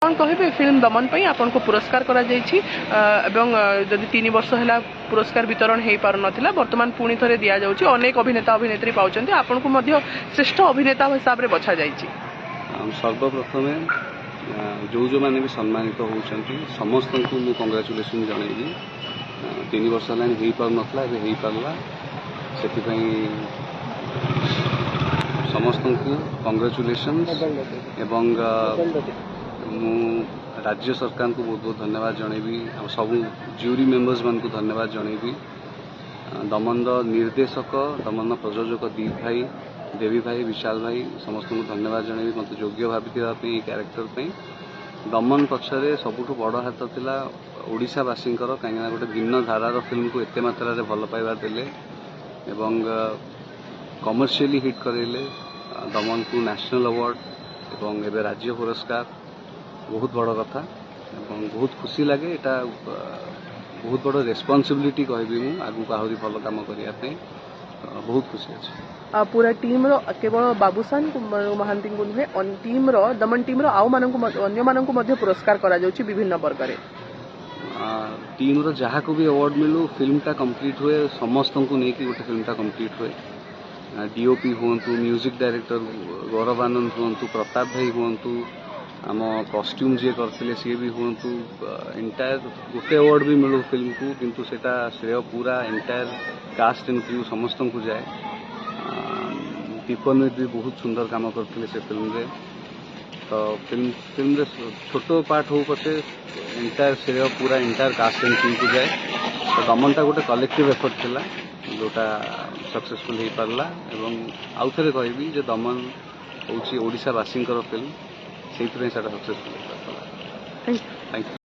କ'ଣ କହିବେ ଫିଲ୍ମ ଦମନ ପାଇଁ ଆପଣଙ୍କୁ ପୁରସ୍କାର କରାଯାଇଛି ଏବଂ ଯଦି 3 ବର୍ଷ ହେଲା ପୁରସ୍କାର ବିତରଣ ହେଇପାରୁନଥିଲା, ବର୍ତ୍ତମାନ ପୁଣି ଥରେ ଦିଆଯାଉଛି। ଅନେକ ଅଭିନେତା ଅଭିନେତ୍ରୀ ପାଉଛନ୍ତି, ଆପଣଙ୍କୁ ମଧ୍ୟ ଶ୍ରେଷ୍ଠ ଅଭିନେତା ହିସାବରେ ବଛାଯାଇଛି। ସର୍ବପ୍ରଥମେ ଯେଉଁ ଯେଉଁମାନେ ବି ସମ୍ମାନିତ ହେଉଛନ୍ତି, ସମସ୍ତଙ୍କୁ ମୁଁ କଂଗ୍ରାଚୁଲେସନ୍ ଜଣେଇବି। 3 ବର୍ଷ ହେଲାଣି ହେଇପାରୁନଥିଲା, ଏବେ ହେଇପାରିଲା। ସେଥିପାଇଁ ସମସ୍ତଙ୍କୁ କଂଗ୍ରାଚୁଲେସନ୍ସ ଏବଂ ମୁଁ ରାଜ୍ୟ ସରକାରଙ୍କୁ ବହୁତ ବହୁତ ଧନ୍ୟବାଦ ଜଣେଇବି ଆଉ ସବୁ ଜୁରି ମେମ୍ବର୍ସମାନଙ୍କୁ ଧନ୍ୟବାଦ ଜଣେଇବି। ଦମନର ନିର୍ଦ୍ଦେଶକ, ଦମନର ପ୍ରଯୋଜକ ଦୀପ ଭାଇ, ଦେବୀ ଭାଇ, ବିଶାଲ ଭାଇ, ସମସ୍ତଙ୍କୁ ଧନ୍ୟବାଦ ଜଣେଇବି ମୋତେ ଯୋଗ୍ୟ ଭାବିଥିବା ପାଇଁ ଏଇ କ୍ୟାରେକ୍ଟର ପାଇଁ। ଦମନ ପଛରେ ସବୁଠୁ ବଡ଼ ହାତ ଥିଲା ଓଡ଼ିଶାବାସୀଙ୍କର, କାହିଁକିନା ଗୋଟେ ଭିନ୍ନ ଧାରାର ଫିଲ୍ମକୁ ଏତେ ମାତ୍ରାରେ ଭଲ ପାଇବା ଦେଲେ ଏବଂ କମର୍ସିଆଲି ହିଟ୍ କରେଇଲେ। ଦମନକୁ ନ୍ୟାସନାଲ୍ ଆୱାର୍ଡ଼ ଏବଂ ଏବେ ରାଜ୍ୟ ପୁରସ୍କାର ବହୁତ ବଡ଼ କଥା ଏବଂ ବହୁତ ଖୁସି ଲାଗେ। ଏଇଟା ବହୁତ ବଡ଼ ରେସ୍ପନ୍ସିବିଲିଟି କହିବି ମୁଁ, ଆଗକୁ ଆହୁରି ଭଲ କାମ କରିବା ପାଇଁ। ବହୁତ ଖୁସି ଅଛି। ପୁରା ଟିମ୍ର, କେବଳ ବାବୁସାନ ମହାନ୍ତିଙ୍କୁ ନୁହେଁ, ଟିମ୍ର, ଦମନ ଟିମ୍ର ଆଉ ମାନଙ୍କୁ ଅନ୍ୟମାନଙ୍କୁ ମଧ୍ୟ ପୁରସ୍କାର କରାଯାଉଛି ବିଭିନ୍ନ ବର୍ଗରେ। ଟିମ୍ର ଯାହାକୁ ବି ଆୱାର୍ଡ଼ ମିଳୁ, ଫିଲ୍ମଟା କମ୍ପ୍ଲିଟ୍ ହୁଏ। ସମସ୍ତଙ୍କୁ ନେଇକି ଗୋଟେ ଫିଲ୍ମଟା କମ୍ପ୍ଲିଟ୍ ହୁଏ। ଡିଓପି ହୁଅନ୍ତୁ, ମ୍ୟୁଜିକ୍ ଡାଇରେକ୍ଟର ଗୌରବ ଆନନ୍ଦ ହୁଅନ୍ତୁ, ପ୍ରତାପ ଭାଇ ହୁଅନ୍ତୁ, ଆମ କଷ୍ଟ୍ୟୁମ୍ ଯିଏ କରିଥିଲେ ସିଏ ବି ହୁଅନ୍ତୁ, ଏଣ୍ଟାୟାର ଗୋଟେ ଆୱାର୍ଡ଼ ବି ମିଳୁ ଫିଲ୍ମକୁ, କିନ୍ତୁ ସେଇଟା ଶ୍ରେୟ ପୁରା ଏଣ୍ଟାୟାର କାଷ୍ଟ ଆଣ୍ଡ କ୍ରିଉ ସମସ୍ତଙ୍କୁ ଯାଏ। ଦୀପନ୍ବିତ ବି ବହୁତ ସୁନ୍ଦର କାମ କରିଥିଲେ ସେ ଫିଲ୍ମରେ। ତ ଫିଲ୍ମରେ ଛୋଟ ପାର୍ଟ ହଉ ପଛେ, ଏଣ୍ଟାୟାର ଶ୍ରେୟ ପୁରା ଏଣ୍ଟାୟାର କାଷ୍ଟ ଆଣ୍ଡ କ୍ରିଉକୁ ଯାଏ। ତ ଦମନଟା ଗୋଟେ କଲେକ୍ଟିଭ୍ ଏଫର୍ଟ ଥିଲା, ଯୋଉଟା ସକ୍ସେସଫୁଲ୍ ହେଇପାରିଲା। ଏବଂ ଆଉ ଥରେ କହିବି ଯେ ଦମନ ହେଉଛି ଓଡ଼ିଶାବାସୀଙ୍କର ଫିଲ୍ମ, ସେଇଥିପାଇଁ ସେଇଟା ସକ୍ସେସଫୁଲ୍ ହେଇପାରିଲା। Thank you. Thank you.